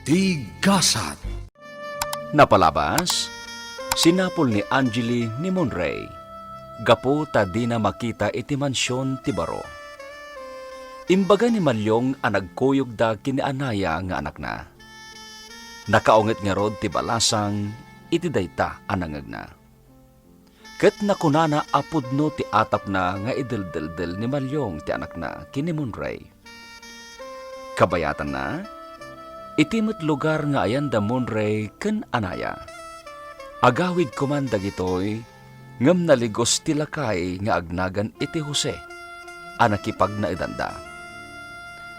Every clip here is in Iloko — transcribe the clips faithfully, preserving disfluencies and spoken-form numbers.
Ti gasat. Napalabas, sinapul ni Angeli ni Monray gapu ta dina makita iti mansion ti baro. Imbaga ni Maliong a nagkuyogda ken ni Anaya nga anakna. Nakaunget ngarud ti balasang iti dayta a nangngegna. Ket nakunana a pudno ti atapna nga ideldeldel ni Maliong ti anakna ken ni Monray. Kabayatanna, iti met lugar nga ayan da Monray ken Anaya, agawid koman dagitoy, ngem naligos ti lakay nga agnagan iti Jose a nakipagnaedanda.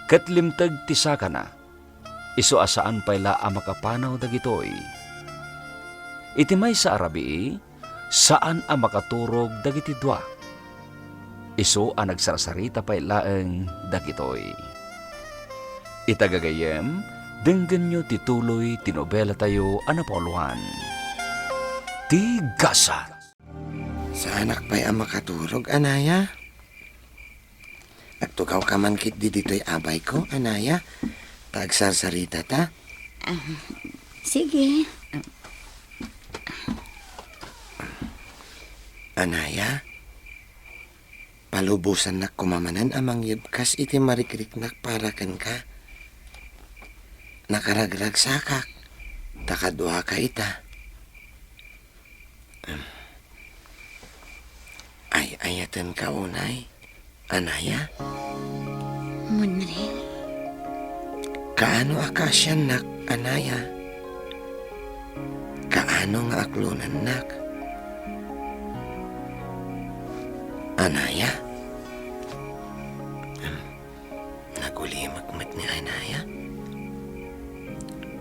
Ket limteg ti sakana, isu a saan pay la a makapanaw dagitoy. Iti maysa a rabii, saan a makaturog dagiti dua. Isu a nagsarsarita pay laeng dagitoy. Ita gagayyem, denggenyo ti tuloy ti nobelatayo a napauluan, Ti Gasat. Saanak pay a makaturog, Anaya? Agtugawka man ketdi ditoy abayko, Anaya, ta agsarsaritata. Ah, sige. Anaya, palubosannak koma manen a mangyebkas iti marikriknak para kenka. Nakaragragsakak, ta kaduaka ita. Ay-ayatenka unay, Anaya? Munre. Kaano a kaasiannak, Anaya? Kaano nga aklonennak? Anaya? Nagulimek met ni Anaya.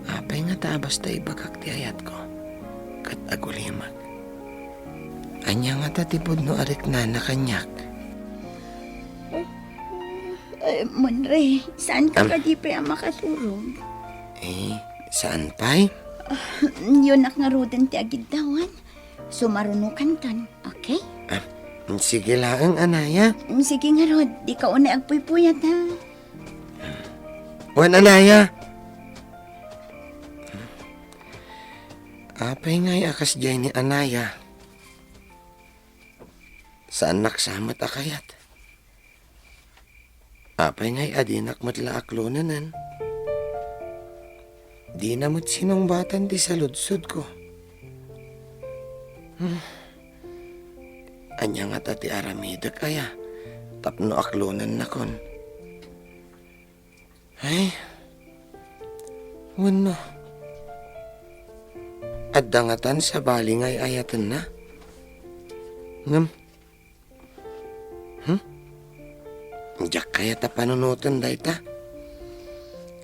Apay ngata a basta ibagak ti ayatko, ket agulimek? Ania ngata ti pudno a riknana kaniak? Ay, Monre, saan ka Am- kadi pay a makaturog? Eh, saan pay? Yunak ngaruden ti agiddawan. Sumarunokanton, okay? Ah, sige laeng, Anaya. Sige ngarud, dika unay agpuypuyat, ha? Wen, Anaya. Apay ngay a kasdiay ni Anaya? Saannak sa met a kayat. Apay ngay a dinak met la aklonenen? Dina met sinungbatan ti saludsodko. Hmm. Ania ngata ti aramidek aya tapno aklonennakon? Ay, wenno, adda ngatan sabali nga ay-ayatenna? Ngem, hmm? Diak kayat a panunoten dayta.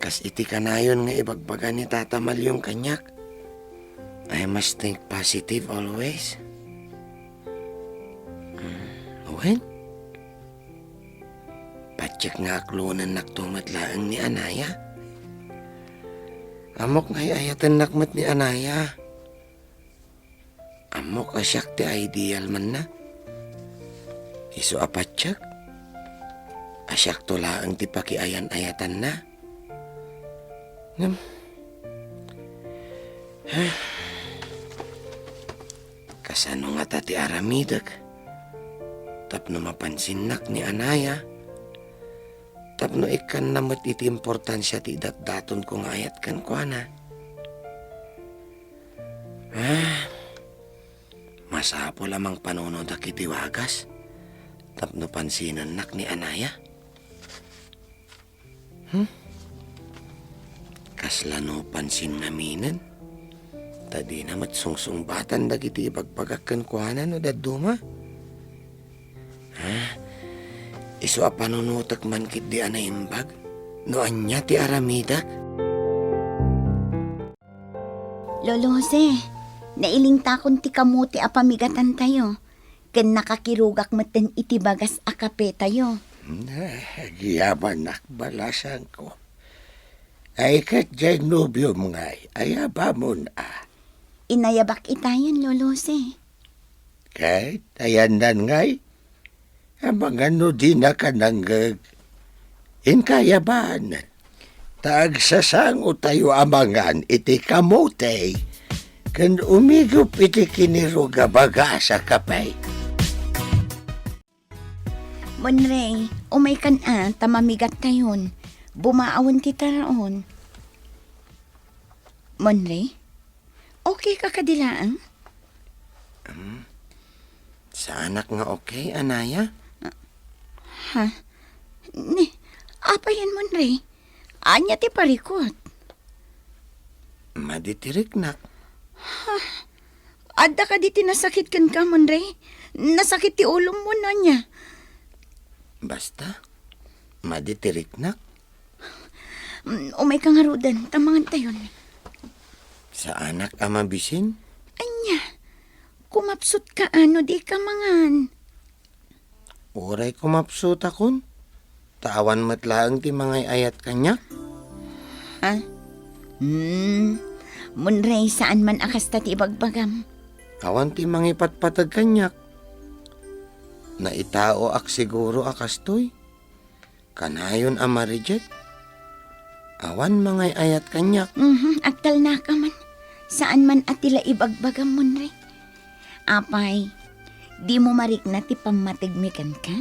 Kas iti kanayon nga ibagbaga ni Tata Maliong kaniak, "I must think positive always." Hmm, wen? Patiek nga aklonennakto met laeng ni Anaya. Ammok nga ay-ayatennak met ni Anaya. Ammok a siak ti ideal manna. Isu a patiek, a siakto laeng ti pakiayan-ayatanna. Ngem, kasano ngata ti aramidek tapno mapansinnak ni Anaya, tapno ikkanna met iti importansia ti idatdatonko nga ayat kenkuana? Ah, masapul a mangpanunodak iti wagas tapno pansinennak ni Anaya. Hmm? Kasla no pansin ngaminen, ta dina met sungsungbatan dagiti ibagbagak kenkuana no dadduma. Ha? Isu a panunotek man ketdi a naimbag no ania ti aramidek? Lolo Jose, nailingtakon ti kamote a pamigatantayo, ken nakakirugak metten iti bagas a kapetayo. Agyamanak, balasangko. Ay, ket diay nobiom ngay, ayabamon a? Inayabak itayen, Lolo Jose. Ket ayannan ngay? Amangan no dinaka nangngeg. Inka ayaban. Ta agsasangotayo a mangan iti kamote ken umigup iti kinirog a bagas a kape. Monrey, umaykan a, ta mamigattayon. Bumaawen ti taraon. Monrey? Okay ka kadi laeng? Hmm? Saanak nga okay, Anaya? Ha? Ni, apayen, Monrey? Ania ti parikut? Madi ti riknak. Ha? Adda kadi ti nasakit kenka, Monrey? Nasakit ti ulom wenno ania? Basta, madi ti riknak. Mm, umayka ngaruden, ta mangantayon. Saanak a mabisin? Ania? Kumapsutka a no dika mangan? Uray kumapsutakon, ta awan met laeng ti mangay-ayat kaniak. Ha? Hmm, Monrey, saan man a kasta ti ibagbagam. Awan ti mangipatpateg kaniak. Naitaoak siguro a kastoy. Kanayon a ma-reject. Awan mangay-ayat kaniak. Mhm, agtalnaka man. Saan man a ti la ibagbagam, Monrey. Apay, dimo marikna ti pammategmi kenka?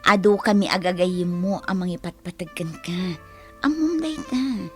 Adu kami a gagayyemmo a mangipatpateg kenka. Ammom dayta.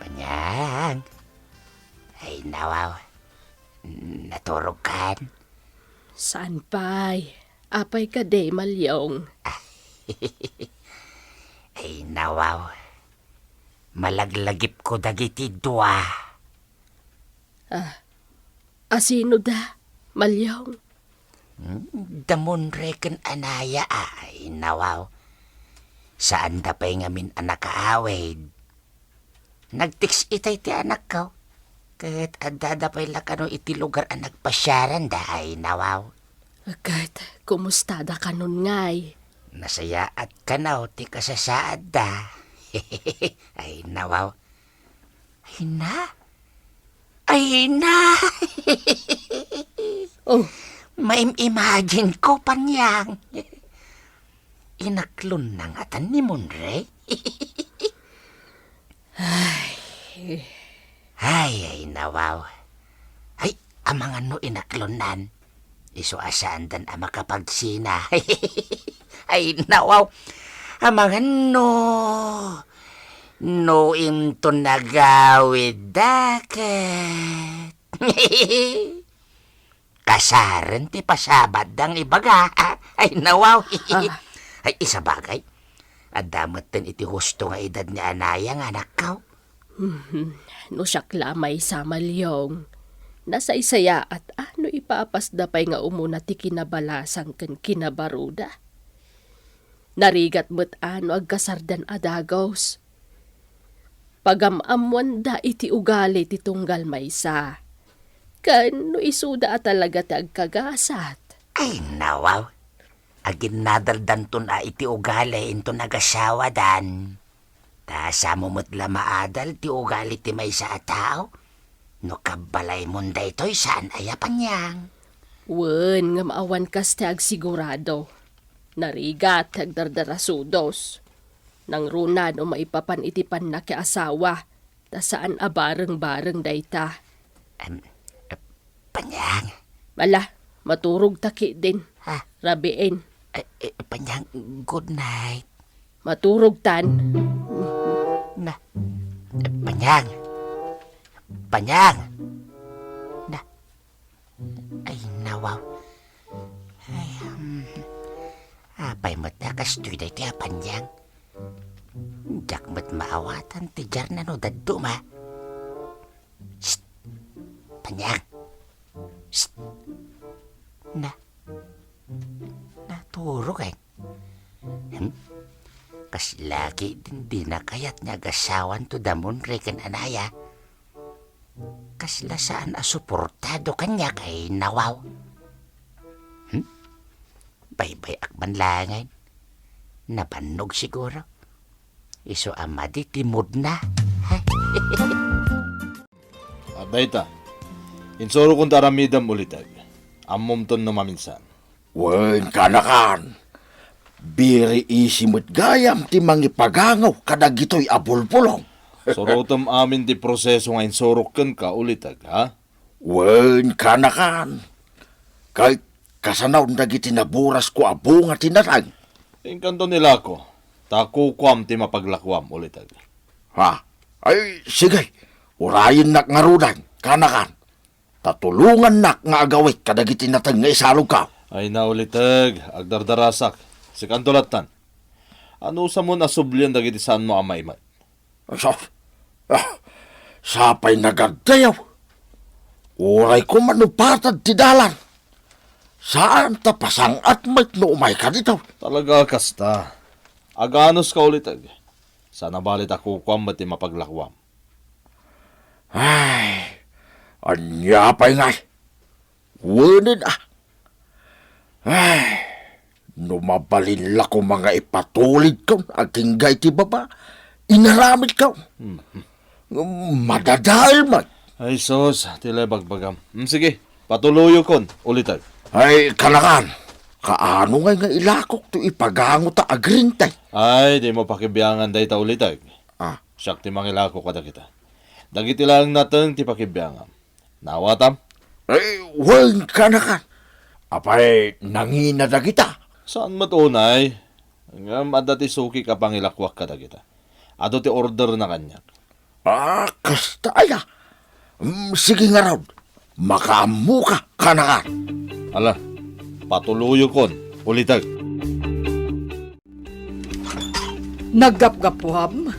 Panyang. Ay, nawaw. Naturogkan? Saan pay? Apay kadi, Malyong? Ay, nawaw. Malaglagipko dagiti dua. Ah, asino da, Malyong? Hmm, da Monrey ken Anaya, ay, nawaw. Saanda pay ngamin a nakaawid. Nag-text itay ti anakko. Ket addada pay la kano iti lugar a nagpasiaranda, ay, nawaw. Ket kumustada kanon ngay? Nasayaat kano ti kasasaadda. Ay, nawaw. Ay na? Ay na? Oh. Maim-imagine ko, Panyang. Inaklonna ngatan ni Monrey? Ay. Ay, ay, nawaw. Ay, amangan no inaklonnan. Isu a saandan a makapagsina. Ay, nawaw. Amangan no. No inton nagawid daket. Kasaren ti pasabatda nga ibaga. Ay, nawaw. Ah. Ay, isabagay. Adda metten iti husto nga edad ni Anaya nga anakko. Hmm, no siak la maysa, Malyong, Nasaysayaat a no ipapasda pay nga umuna ti kinabalasang ken kinabaruda. Narigat met a no agkasardan a dagus. Pagam-ammoanda iti ugali ti tunggal maysa. Ken no isuda a talaga ti agkagasat. Ay, nawaw. Aginnadaldanton a iti ugali inton agasawadan. Ta samo met la maadal ti ugali ti maysa a tao no kabbalaymon daytoy saan aya paniang. Wen, ngem awan kas ti agsigurado. Narigat ti agdardarasudos. Nangruna no maipapan iti pannakiasawa, ta saan a bareng-bareng dayta. Em, eh, Panyang. Ala, maturog ta ketdin. Ha? Rabiin. Eh, eh, Panyang, good night. Maturog tan. Na, eh, Panyang. Panyang. Na. Ay, nawaw. Ay, um, apay met a kastoy daytoy a Panyang? Diak met maawatan ti diarna no dadduma. Psst! Panyang! Psst! Na, naturog, eh. Hmm? Kasla ketdin dina kayat nga agasawanto da Monre ken Anaya. Kasla saan a suportado kaniak ay nawaw. Hmm? Baybay-ak man laengen. Nabannog siguro. Isu a madi ti moodna. Adda ita. Insurokon ti aramidem, uliteg. Ammomton no maminsan. Wen, kanakan. Very easy met gayam ti mangipagangaw kadagitoy a bulbulong. Surotem amin ti proseso nga insurok kenka, uliteg, ha? Wen, kanakan. Ket kasano dagiti naburasko a bunga ti nateng? Inkanto ni Lako, ta kukuam ti mapaglakuam, uliteg. Ha? Ay, sige. Urayennak ngaruden, kanakan. Ta tulongannak nga agawit kadagiti nateng nga isalogko. Ay na, uliteg, agdardarasak. Sikanto lattan. Anusamon a sublian dagiti saanmo a maimet? Sa, ah, sapay nagaddayaw. Uray koma no patad ti dalan. Saan ta pasang-at met no umayka dito. Talaga kasta. Aganuska, uliteg. Saan a bale ta kukuam met ti mapaglakuam. Ay, ania pay ngay? Wen a. Ay, no mabalin la koma nga ipatulidkon agingga iti baba, inaramidko. Mhm. Madadael man. Ay, sus, ti bagbagam. Mm, sige, patuloyokon, uliteg. Ay, kanakan, kaano ngay nga ilakok to ipagango ta agrintay? Ay, dimo pakibiangan dayta, uliteg. Ah. Siak ti mangilako kadagita. Dagiti laeng nateng ti pakibiangam. Naawatam? Ay, wen, kanakan. Apay, nangina dagita? Saan met unay? Ngem adda ti sukik a pangilakuak kadagita. Adu ti orderna kaniak. Ah, kasta aya. Mm, sige ngarud. Makaammoka, kanakan. Ala, patuloyokon, uliteg. Naggapgapuam,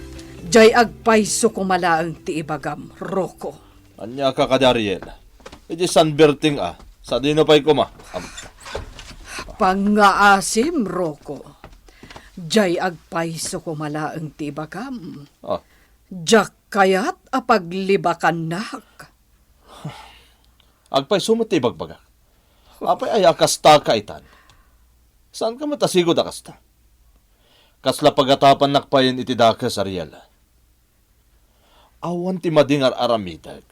jay agpayso koma laeng ti ibagam, Rocco. Ania ka kadi, Ariel? Iti San Berting a, sadino pay koma? Am- Pangngaasim, Rocco. Jay agpayso koma laeng ti ibagam. Ah. Diak kayat a paglibakannak. Agpayso met ti ibagbagak. Apay aya a kasta ka itan? Saanka met a sigud a kasta? Kasla pagatapannak payen iti dakes, Ariel. Awan ti madi nga ar-aramidek.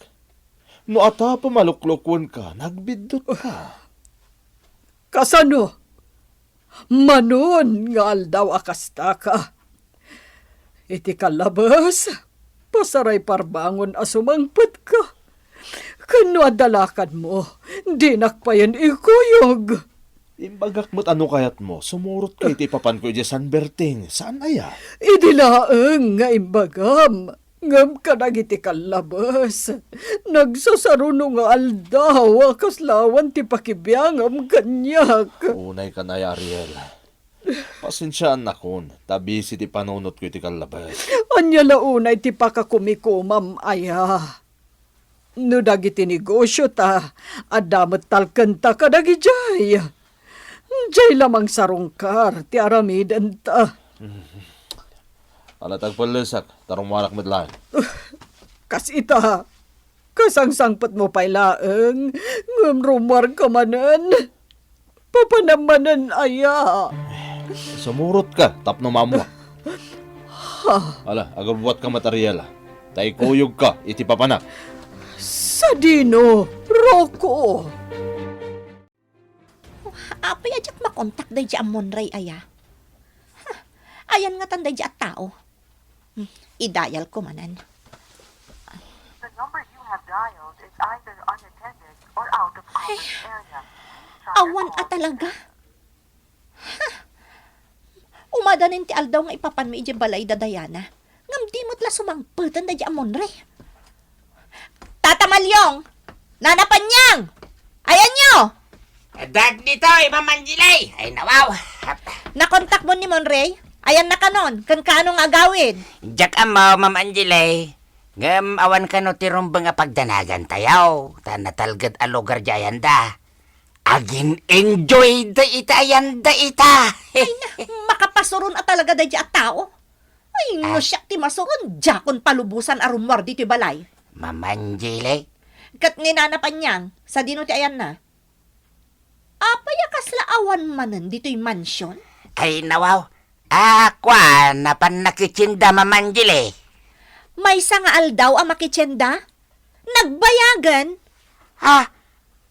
No atapem a luklokuenka, nagbiddutka. Kasano? Manon nga aldaw a kastaka. Iti kallabes, pasarayparbangon a sumangpetka. Ken no adda lakadmo, dinak payen ikuyog. Imbagak met a no kayatmo, sumurot ka iti ipapanko idiay San Berting. Saan aya? Idi laeng nga imbagam, ngem kadagiti kallabes, nagsasaruno nga aldaw a kasla awan ti pakibiangam kaniak. Unay kan aya, Ariel. Pasensiaannakon, ta bisi ti panunotko iti kallabes. Ania la unay ti pakakumikomam aya? No dagiti negosiota, adda met talkenta kadagidiay. Diay la mangsarungkar ti aramidenta. Ala, tagpallesak, ta rummuarak met laeng. Kas ita, kasangsangpetmo pay laeng, ngem rummuarka manen. Papanam manen aya? Sumurotka tapno maammoak. Ha? Ala, agrubuatka met, Ariela. Ta ikuyogka iti papanak. Sadino, Rocco? Apay a diak makontak daydi a Monray aya? Huh, ayan ngatan daydi a tao? Hmm, idayalko manen. The number you have dialed is either unattended or out of coverage area. Try awan a again talaga. Huh. Umadanin ti aldaw nga ipapanmi idiay balay da Diana. Ngem di met la sumangpeten daydi a Monray. Tata Malyong! Nana Panyang! Ayanyo! Dagditoy, Ma'am Angeli! Ay, nawaw! Nakontakmon ni Monray? Ayanna kanon, ken kaano nga agawid? Diak ammo, Ma'am Angeli. Ngem awan kano ti rumbeng a pagdanagantayo, ta natalged a lugar diay ayanda. Agin-enjoy da ita ayanda ita. Ay na, makapasuron a talaga daydi a tao. Ay, no siak ti masuron, diakon palubosan a rummuar ditoy balay. Ma'am Angeli? Ket ni Nana Panyang, sadino ti ayanna? Apay a kasla awan manen ditoy mansion? Ay, nawaw. A, kuan, napan nakitienda, Ma'am Angeli. Maysa nga aldaw a makitienda? Nagbayagen? Ha?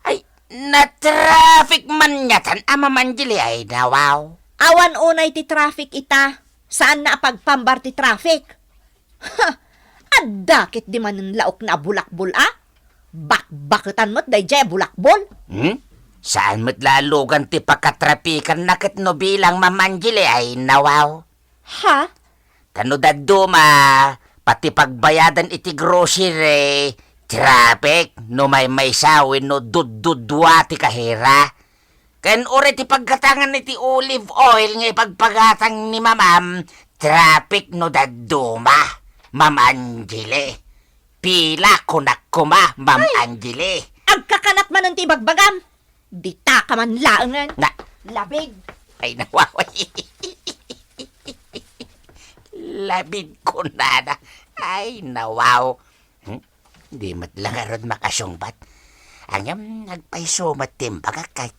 Ay, na-traffic man ngatan a Ma'am Angeli ay nawaw. Awan unay ti traffic ita. Saanna a pagpambar ti traffic. Ha! Adda ketdi manen laokna a bulakbol, a? Bakbaketan met daydiay a bulakbol. Hmm? Saan met la a lugan ti pakatrapikanna ket no bilang Ma'am Angeli ay nawaw. Ha? Ta no dadduma, pati pagbayadan iti grocery, traffic, no maymaysa wenno duddudua ti kahera. Ken uray ti paggatangan iti olive oil nga ipagpagatang ni Mamam, traffic no dadduma, Ma'am Angeli. Pila kunak koma, Ma'am Angeli. Agkakanat manen ti ibagbagam. Dita ka man laengen. Na. Labig. Ay, nawaw. Labig kunana. Ay, nawaw. Hmm? Di met la ngarud makasungbat. Ngem, agpayso met ti imbagak ket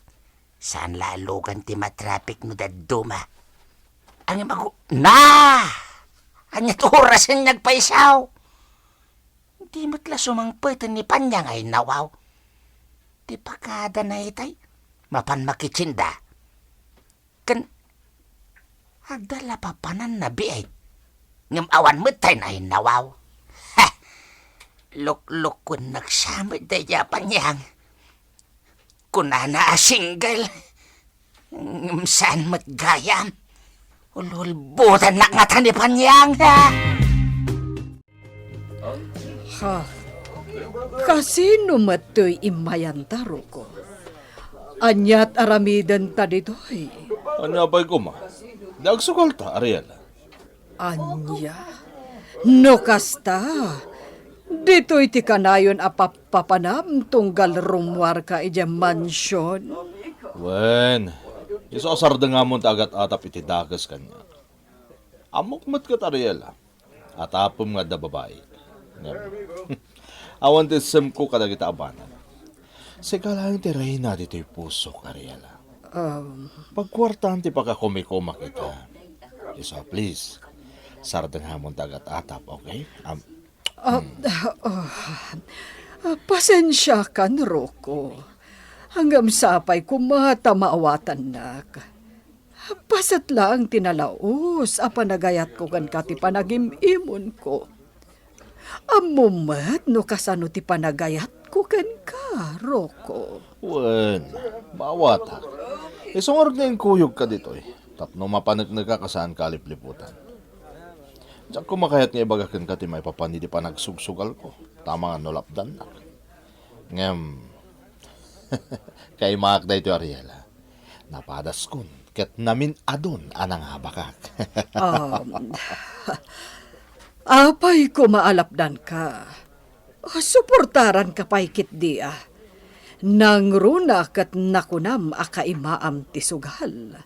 saan la a lugan ti matraffic no dadduma. Ngem, agu-, na! Ania ti orasen nga agpayso? Di met la sumangpeten ni Panyang ay nawaw. Ti pakada na itay, mapan makitienda. Ken adda la papananna biit. Ngem awan met tay nainnawaw. Ha! Luklukuennak sa met daydi a Panyang. Kunana a single. Ngem saan met gayam. Ululbotannak ngata ni Panyang, ha? Ha? Kasino met toy immayanta, Rocco? Aniat aramidenta ditoy? Ania pay koma? Di agsukalta, Ariela. Ania? No kasta, ditoy ti kanayon a pappapanam tunggal rummuarka idiay mansion? Wen, isu a sardengamon ti agat-atap iti dakes kaniak. Ammok met ket, Ariela, atapem nga adda babai. Ngem, awan ti semko kadagita a banag. Sika laeng ti reyna ditoy pusok, Ariela. Um. Pagkuartaan ti pakakumikumak ita. Isu a, please, sardengamon ti agat-atap, okay? Am-, ah, hmm. Ah, ah, pasensiakan, Rocco. Ngem sapay koma ta maawatannak. Bassit laeng ti nalaus a panagayatko kenka ti panagim-imonko. Ammom met no kasano ti panagayatko kenka, Rocco. Wen, maawatak. Isu ngarud nga inkuyogka ditoy, tapno mapaneknekak a saanka a lipliputan. Diak koma kayat nga ibaga kenka ti maipapan idi panagsugsugalko, ta amangan no lapdannak. Ngem, kaimaak daytoy, Ariela. Napadaskon ket namin-adon a nangabakak. Um, apay koma a lapdanka. Suportaranka pay ketdi a. Nangruna ket nakunam a kaimaam ti sugal.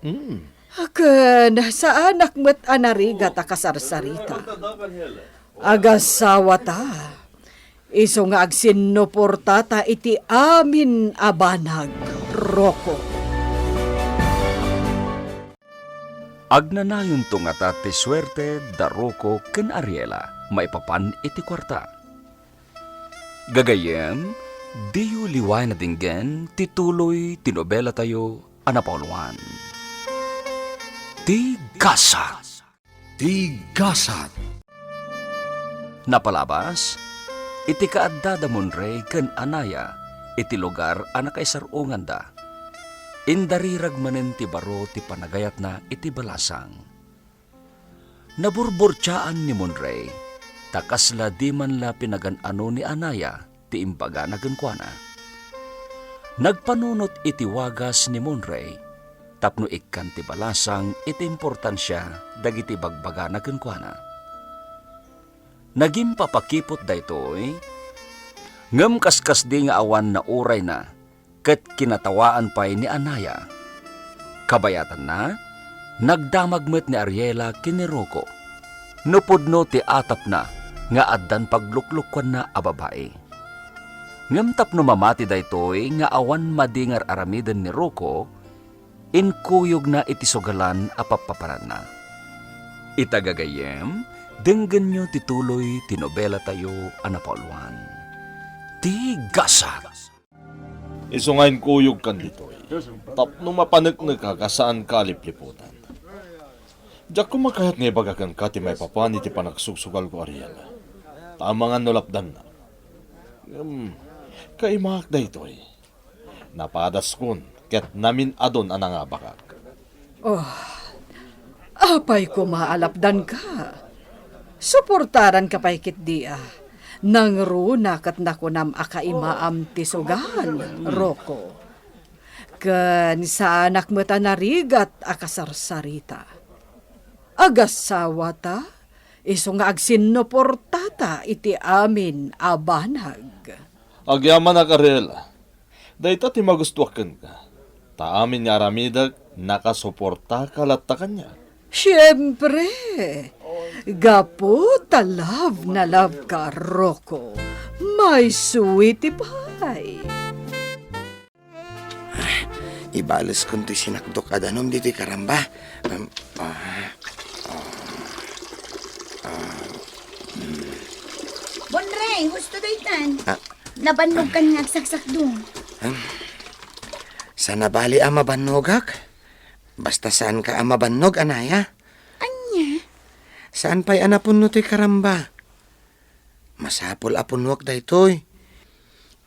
Hmm. Ken saanak met a narigat a kasarsarita. Agasawata, isu nga agsinnuportata iti amin a banag, Rocco. Agnanayonto ngata ti suerte da Rocco ken Ariela maipapan iti kuarta. Gagayyem, diyo liwayan a denggen ti tuloy ti nobelatayo a napauluan, Ti Gasat. Ti Gasat. Napalabas, iti kaadda da Monrey ken Anaya iti lugar a nakaisar-onganda, indarirag manen ti baro ti panagayatna iti balasang. Naburburtiaan ni Monrey, ta kasla di man la pinagan-ano ni Anaya ti imbagana kenkuana. Nagpanunot iti wagas ni Monrey tapno ikkan ti balasang iti importansia dagiti bagbagana kenkuana. Nagimpapakipot daytoy, ngem kaskasdi nga awan naurayna ket kinatawaan pay ni Anaya. Kabayatanna, nagdamag met ni Ariela ken ni Rocco no pudno ti atapna nga addan pagluklukoanna a babai. Ngem tapno mamati daytoy nga awan madi nga ar-aramiden ni Rocco, inkuyogna iti sugalan a pappaparanna. Ita gagayyem, denggenyo ti tuloy ti nobelatayo a napauluan, Ti Gasat. Isu nga inkuyogkan ditoy, tapno mapaneknekak a saanka a lipliputan. Diak koma kayat nga ibaga kenka ti maipapan iti panagsugsugalko, Ariel. Ta amangan no lapdannak. Ngem, kaimaak daytoy. Napadaskon ket namin-adon a nangabakak. Oh, apay koma a lapdanka? Suportaranka pay ketdi a. Nangruna ket nakunam a kaimaam ti sugal, Rocco. Ken saanak met a narigat a kasarsarita. Agasawata, isu nga agsinnuportata iti amin a banag. Agyamanak, Ariel. Dayta ti magustuak kenka. Ta amin nga aramidek, nakasuportaka latta kaniak. Siempre! Gapu ta love na love ka, Rocco. My sweetie pie. Ah, ibaleskon toy sinakdok a danum ditoy karamba. Um, ah, ah, ah, mm. Bonrey, husto daytan. Ah. Nabannogkan nga agsaksakdo. Hmm? Saan a bali a mabannogak? Basta saanka a mabannog, Anaya. Ania? Saan pay a napunno toy karamba? Masapul a punnoak daytoy.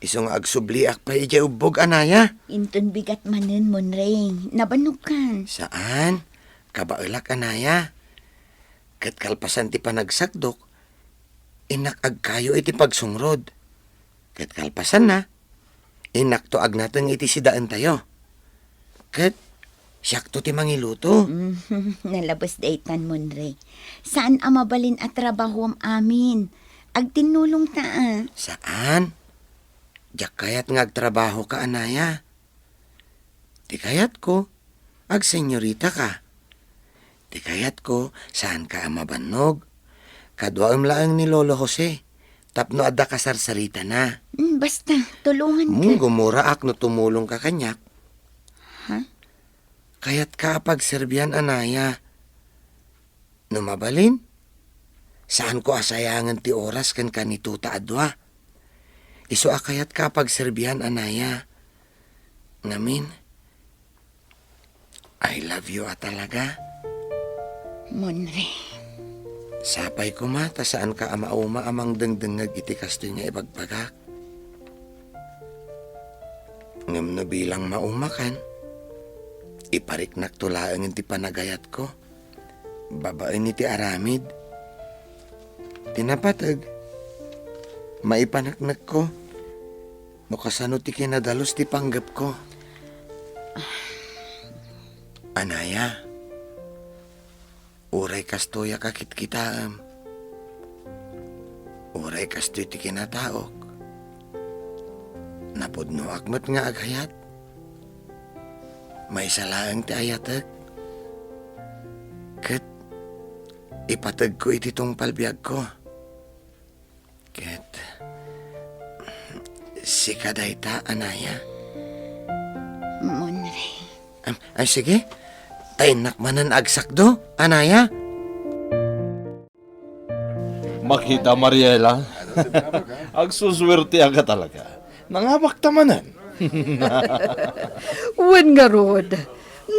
Isu nga agsubliak pay idiay ubbog, Anaya. Inton bigat manen, Monrey. Nabannogkan. Saan? Kabaelak, Anaya. Ket kalpasan ti panagsakdok, innak agkayo iti pagsungrod. Ket kalpasanna, innakto agnateng iti sidaentayo. Ket siakto ti mangiluto. Nalabes daytan, Monrey. Saan a mabalin a trabahoam amin. Agtinnulongta a. Saan? Diak kayat nga agtrabahoka, Anaya. Ti kayatko, agsenyoritaka. Ti kayatko, saanka a mabannog. Kaduaem laeng ni Lolo Jose, tapno adda kasarsaritana. Mm, basta, tulonganka. Mm, gumuraak no tumulongka kaniak. Ha? Kayatka a pagserbian, Anaya. No mabalin, saanko a sayangen ti oras kenka ni Tuta a dua. Isu a kayatka a pagserbian, Anaya. Ngamin, I love you a talaga. Monrey. Sapay koma ta saanka a mauma a mangdengdengngeg iti kastoy nga ibagbagak. Ngem no bilang maumakan, ipariknakto laengen ti panagayatko. Babaen iti aramid, ti napateg, maipaneknekko no kasano ti kinadalus ti panggepko. Anaya, uray kastoyak a kitkitaem, Ay, kastoy ti kinataok. Napudnoak met nga agayat. Maysa laeng ti ayatek. Ket ipategko iti tungpal biagko. Ket sika dayta, Anaya. Monre. Am, ay, sige. Ta innak manen agsakdo, Anaya. Makita, Mariela. Agsusuerteaka talaga. Nangabakta manen. Wen ngarud,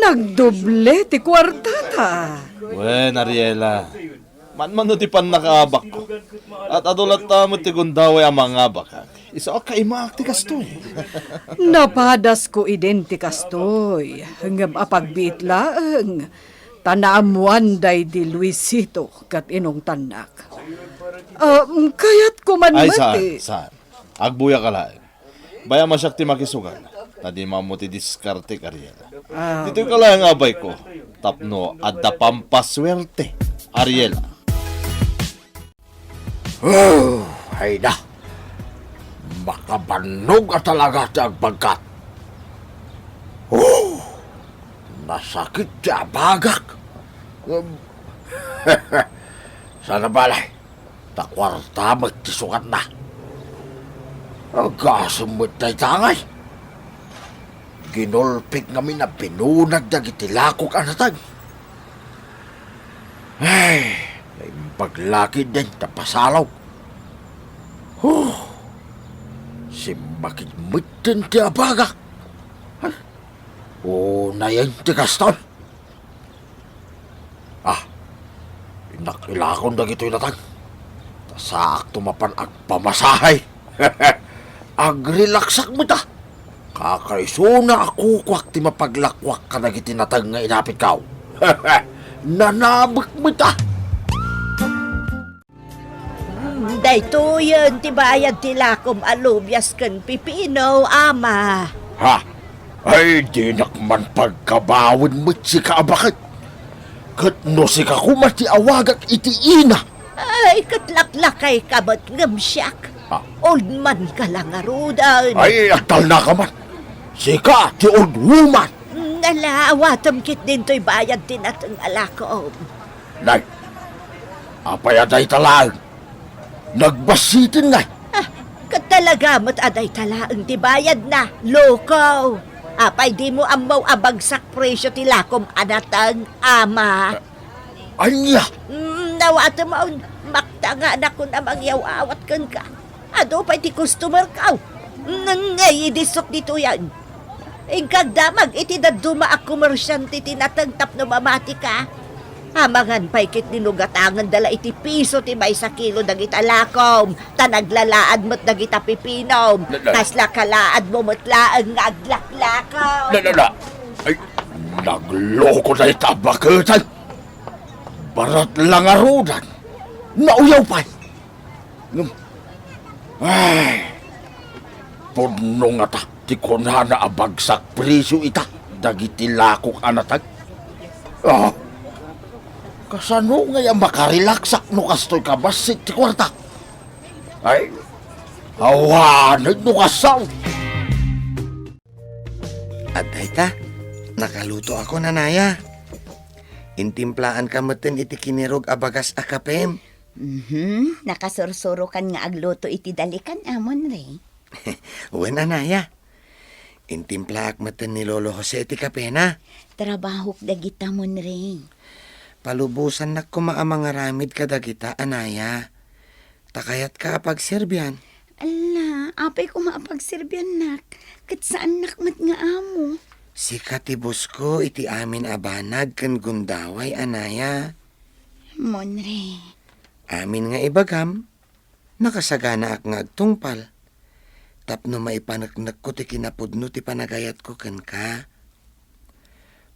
nagdoble ti kuartata. Wen, Ariela. Manmano ti pannakaabakko. At adu latta met ti gundaway a mangabakak. Isu a kaimaak ti kastoy. Napadasko idin ti kastoy, ngem apagbiit laeng, ta naammoan daydi Luisito ket inungtannak. Ah, kayatko man Ay, met saan, ti saan? Agbuyaka laeng. Bayam a siak ti makisugan, ta dimo ammo ti diskartek, Ariela. Ah. Ditoyka laeng a abayko, tapno adda pampasuerte, Ariela. Oh, ay na. Makabannog a talaga ti agbagkat. Oh, nasakit ti abagak. Um, sana balay, ta kuarta met ti sugatna. Agasem met dayta ngay. Ginulpik ngamin a binunag dagiti lakok a nateng. Ay, naimbag la ketdin ta pasalaw. Huh! Simmakid metten ti abagak. Ay, unayen ti kastoy. Ah, innak ilakon dagitoy nateng. Ta saakto mapan agpamasahe. Agrelaksak met a. Kakaisuna a kukuak ti mapaglakuak kadagiti nateng nga inapitko. Nanabek met a. Hmm, daytoyen ti bayad ti lakom a lubias ken pipino, ama. Ha? Ay, dinak man pagkabawen met sika a baket. Ket no sika koma ti awagak iti ina. Ay, ket laklakayka met ngem siak. Ha? Old man ka la ngaruden. Ay, agtalnaka man. Sika ti old woman. Hmm, ala, awatem ketdin toy bayad ti nateng a lakom. Nay, apay a dayta laeng? Nagbasiten, nay. Ah, ket talaga met a dayta laeng ti bayadna, loko. Apay dimo ammo a bagsak presio ti lakom a nateng, ama? Ania? Mm, awatem a maktanganakon a mangyaw-awat kenka. Adu pay ti customerko. Ngay, idissok ditoyen. Inka agdamag iti dadduma a komersiante ti nateng tapno mamatika. Amangan pay ketdi no gatangenda la iti piso ti maysa kilo dagita lakom, ta naglalaad met dagita pipinom. Na, na. Kasla kalaadmo met laeng nga aglaklakaw. Na, na, na. Ay, nagloko dayta a baket. Barat la ngaruden. Nauyaw pay. Ngem, ay, pudno ngata ti kunana a bagsak presio ita dagiti lakok a nateng. Ah, kasano ngay a makarelaksak no kastoy kabassit ti kuarta? Ay, awanen no kasano. Adda ita, nakalutoakon, Anaya. Intimplaanka metten iti kinirog a bagas a kapem. Mhm, nakasursurokan nga agluto iti dalikan, a, Monre. Wen, Anaya. Intimplaak metten ni Lolo Jose iti kapena. Trabahok dagita, Monre. Palubosannak koma a mangaramid kadagita, Anaya. Ta kayatka a pagserbian. Ala, apay koma a pagserbiannak, ket saannak met nga amo. Sika ti bosko iti amin a banag ken gundaway, Anaya. Monre. Amin nga ibagam, nakasaganaak nga agtungpal. Tapno maipaneknekko ti kinapudno ti panagayatko kenka.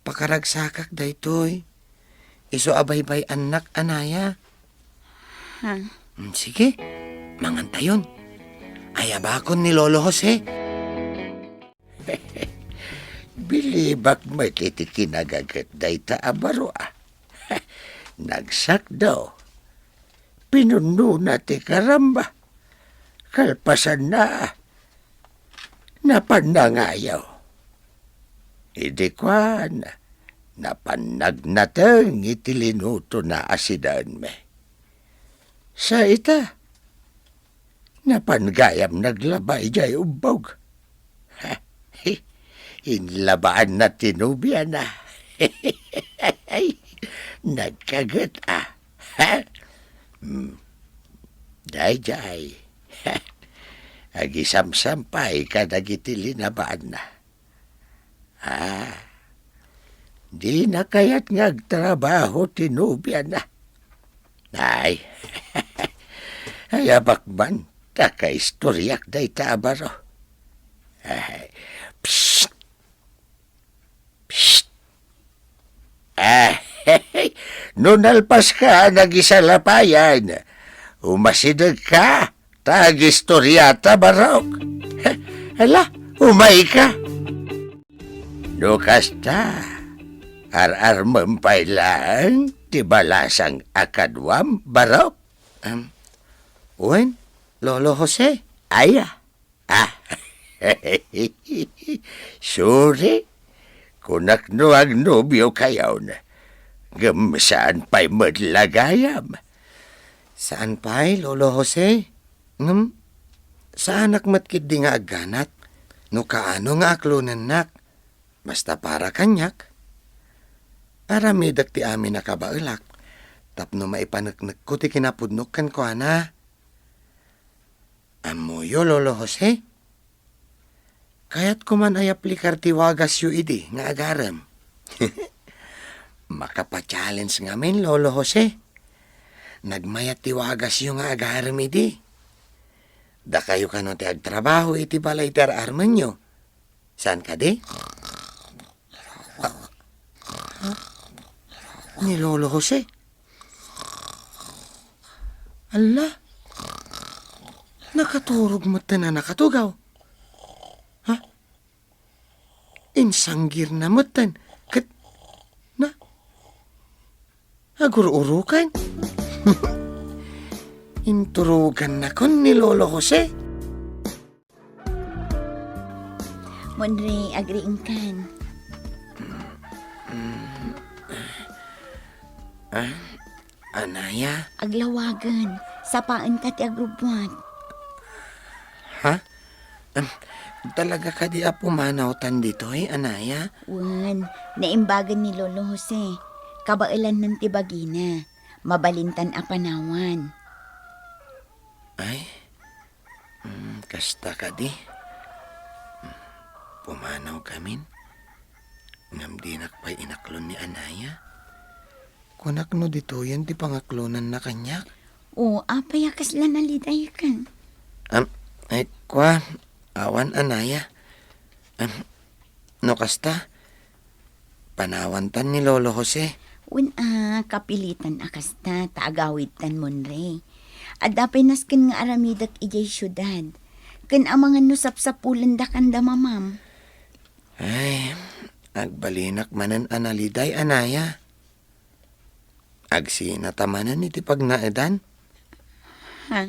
Pakaragsakak daytoy. Isu a baybay-annak, Anaya. Ha? Mm, sige, mangantayon. Ayabakon ni Lolo Jose. Bilibak met iti kinagaget dayta a baro, a. Nagsakdo. Pinunnona ti karamba. Kalpasanna, napan nangayo. Idi kuan, napan nagnateng iti linutona a sidenmi. Sa ita, napan gayam naglaba idiay ubbog. Inlabaanna ti nobiana. Nagkaget a. Hmm. Daydiay. Agisamsampay kadagiti linabaanna. Ah, dina kayat nga agtrabaho ti nobiana. Ay, ay, abakman, ta kaistoriak dayta a baro. Ay, psst! Psst! Ah, no nalpaska a nagisalapayan, umasidegka, ta agistoriata, Barok. Ala, umayka. No kasta, ar-armem pay laeng ti balasang a kaduam, Barok? Em, wen, Lolo Jose? Aya. Ah. Sorry. Kunak no agnobiokayon. Ngem saan pay met la gayam. Saan pay, Lolo Jose? Ngem, saanak met ketdi nga agganat. No kaano nga aklonennak. Basta para kaniak. Aramidek ti amin a kabaelak. Tapno maipaneknekko ti kinapudnok kenkuana. Ammoyo, Lolo Jose? Kayatko man a yaplikar ti wagasyo idi nga agarem. Makapa-challenge ngamin, Lolo Jose. Nagmayat ti wagasyo nga agarem idi. Dakayo kano ti agtrabaho iti balay ti ar-armenyo. Saan kadi? Ni Lolo Jose. Alla, nakaturog metten a nakatugaw. Ha? Insanggirna metten ket na, agur-urukan. Inturogannakon ni Lolo Jose. Monre, agriingkan. Ah, anaya? Aglawagen. Sapaenka ti agrubbuat. Ha? Em, talaga kadi a pumanawtan ditoy, anaya? Wen, naimbagen ni Lolo Jose. Kabaelannan ti bagina. Mabalintan a panawan. Ay, mm, kasta kadi. Mm, pumanawkamin. Ngem dinak pay inaklon ni anaya. Kunak no ditoyen ti pangaklonanna kaniak. O, apay a kasla nalidaykan? Am, ay, kua, awan anaya. Am, no kasta, panawantan ni Lolo Jose. Wen a, kapilitan a kasta, ta agawidtan, Monre. Adda pay nasken nga aramidek idiay siudad. Ken amangan no sapsapulendakan da mamam. Ay, agbalinak manen a naliday, anaya. Agsinata manen iti pagnaedan. Ha?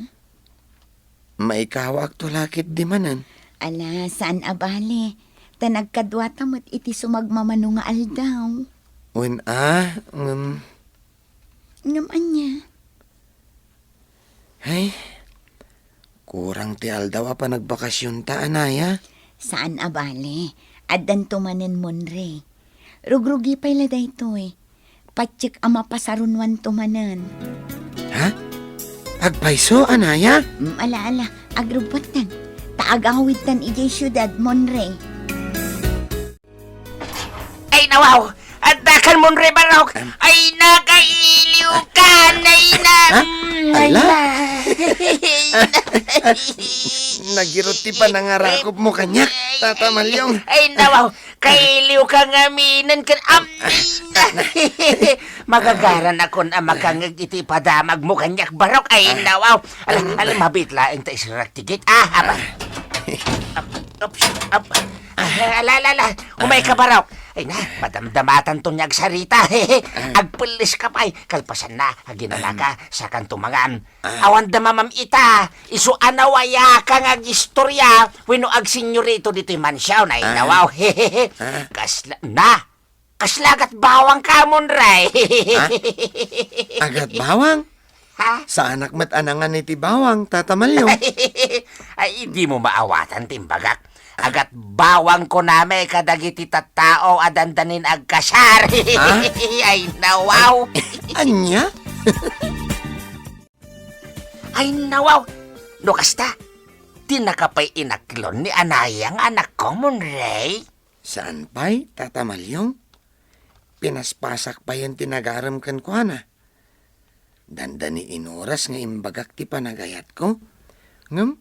Maikawaakto la ketdi manen. Ala, saan a bale. Ta nagkaduata met iti sumagmamano nga aldaw. Wen a, ngem. Ngem ania? Ay, kurang ti aldaw a panagbakasionta, anaya. Saan a bale. Addanto manen, Monre. Rugrugi pay la daytoy. Patiek a mapasarunwanto manen. Ha? Agpayso, anaya? Mm, ala, ala. Agrubbuattan. Ta agawidtan idiay siudad, Monre. Ay, nawaw! Addakan, Monre Barok! Ay, nakailiw ka! Ay, na... Ha? Mm, ay, ala? Na... Nagirot ti panangarakop mo kaniak, Tata Malyong. Ay, nawaw! Kailiw ka ngamin ken amin! Magagaran akon a makangeg iti padamag mo kaniak, Barok. Ay, nawaw! Ala, ala, mabit laeng ta israk ti gate. Ah, aba. Up, up, up. Ah, ala, ala, ala. Umay ka, Barok. Ay na, madamdamatanto nga agsarita. Ah. Agpelles ka pay, kalpasanna, aginanaka, sakanto mangan. Ah. Awan da mamam ita, isu a nawayaka nga agistorya, wenno agsenyorito ditoy mansion, ay, ah, nawaw. Ah. Kasla, na, kasla gatbawang ka, Monrey. Ha? Agatbawang? Ha? Saanak met a nangan iti bawang, Tata Malyong. Ay, dimo maawatan ti imbagak. Agatbawang kunami kadagiti tattao a dandanin agkasar. Ha? Ay, nawaw. Ania? Ay, nawaw. No kasta, dinaka pay inaklon ni Anaya nga anakko, Monrey? Saan pay, Tata Malyong? Pinaspasak payen ti nagarem kenkuana. Dandani inoras nga imbagak ti panagayatko. Ngem,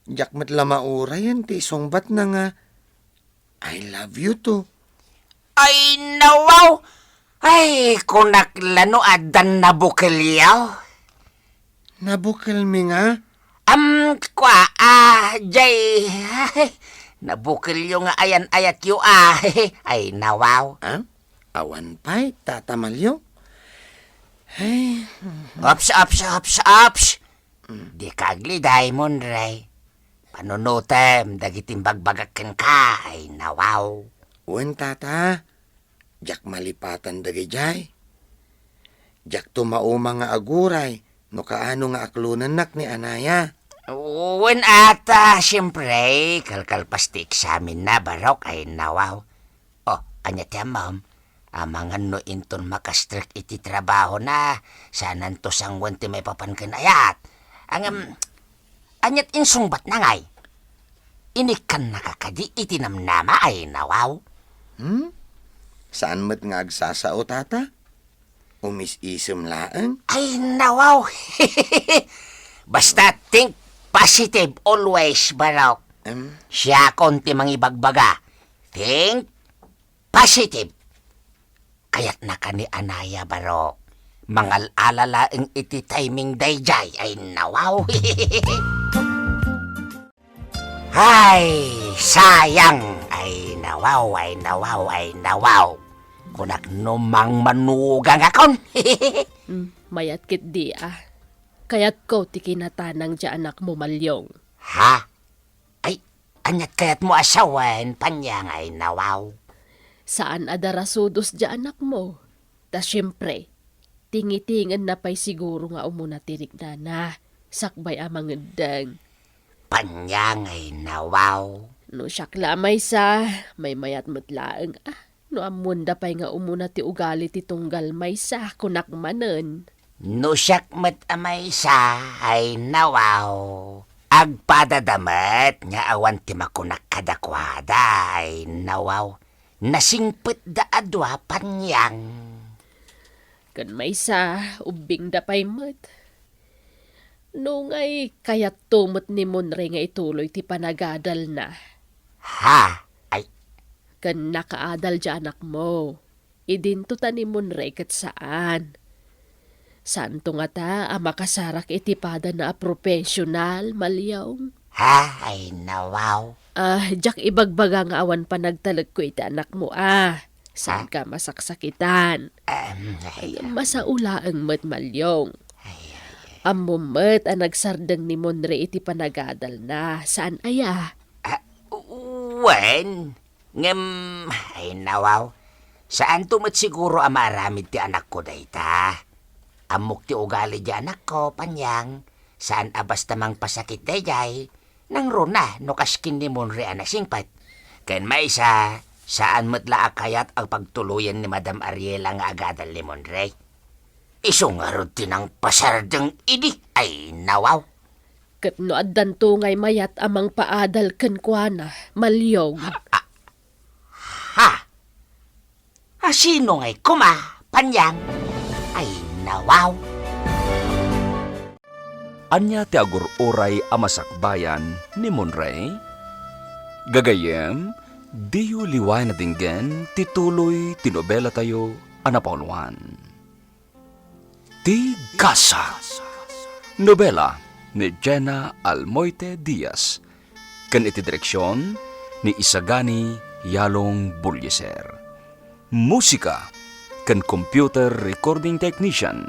diak met la maurayen ti isungbatna nga, "I love you too." Ay, nawaw! Ay, kunak la no addan nabukelyo. Nabukelmi nga? Am, kua, ah, jay, ay, nabukelyo nga ayan-ayatyo, ah. Ay, nawaw. Ah? Awan pay, Tata Malyong. Ay. Ops, ops, ops, ops. Mm. Dika agliday, Monrey. Panunotem dagiti imbagbagak kenka, ay, nawaw. Wen, Tata. Diak malipatan dagijay. Diakto mauma nga aguray no kaano nga aklonennak ni Anaya. Wen ata, siempre, kalkalpas ti eksamenna, Barok, ay, nawaw. Oh, ania ti ammom? Amangan no inton makastrek iti trabahona, saananto sangoen ti maipapan ken ayat. Ngem, aniat insungbatna ngay? Inikkannaka kadi iti namnama, ay, nawaw? Hmm? Saan met nga agsasao, Tata? Umis-isem laeng? Ay, nawaw! Basta think positive always, Barok. Em? Siakon ti mangibagbaga. Think positive. Kayatnaka ni Anaya, Barok. Mangal-ala laeng iti timing dayjay. Ay, nawaw. Ay, sayang. Ay, nawaw, ay, nawaw, ay, nawaw. Kunak no mangmanugangakon. Mm, mayat ketdi, ah. Kayatko ti kinatanang ti anakmo, Malyong. Ha? Ay, aniat kayatmo a sawen, Panyang, ay, nawaw? Saan a darasudos ti anakmo. Ta siempre, tingitingenna pay siguro nga umuna ti riknana, sakbay a mangeddeng. Panyang, ay, nawaw? No siak la a maysa, maymayat met laeng, ah. No ammonda pay nga umuna ti ugali ti tunggal maysa, kunak manen. No siak met a maysa, ay, nawaw. Agpadada met nga awan ti makunak kadakuada, ay, nawaw. Nasingpetda a dua, Panyang. Ken maysa, ubbingda pay met. No ngay, kayatto met ni Monrey nga ituloy ti panagadalna. Ha? Ay. Ken nakaadal ti anakmo. Idinto ta ni Monrey ket saan. Saanto ngata a makasarak iti padana a professional, Malyong? Ha? Ay, nawaw. Ah, diak ibagbaga nga awan panagtalekko iti anakmo, ah. Saanka masaksakitan. Em, ay, em. Masao laeng met, Malyong. Ay, ay, ay. Ammom met a nagsardeng ni Monrey iti panagadalna. Saan aya? Ah, wen, ngem, ay, nawaw. Saanto met siguro a maaramid ti anakko dayta. Ammok ti ugali ti anakko, Panyang. Saan a basta mangpasakit daydiay. Nangruna no kas ken ni Monrey a nasingpet. Ken maysa, saan met la a kayat a pagtuloyen ni Madam Ariela nga agadal ni Monrey. Isu ngarud ti nangpasardeng idi, ay nawaw. Ket no addanto ngay mayat a mangpaadal kenkuana, Malyong. Ha? A sino ngay koma, Panyang? Ay, nawaw. Ania ti agur-uray a masakbayan ni Monrey? Gagayyem, diyo liwayan a denggen ti tuloy ti nobelatayo a napauluan. Ti Gasa. Nobela ni Jena Almoite Diaz, ken iti direksion ni Isagani Yalong Bullieser. Musika ken computer recording technician,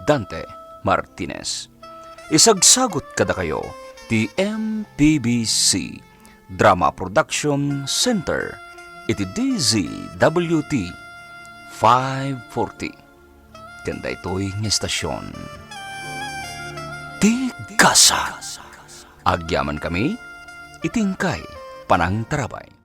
Dante Martinez. Isagsagut kadakayo ti M P B C Drama Production Center iti D Z W T five forty. Ken daytoy nga estasion, ti Gasa. Agyaman kami iti inkay panangtarabay.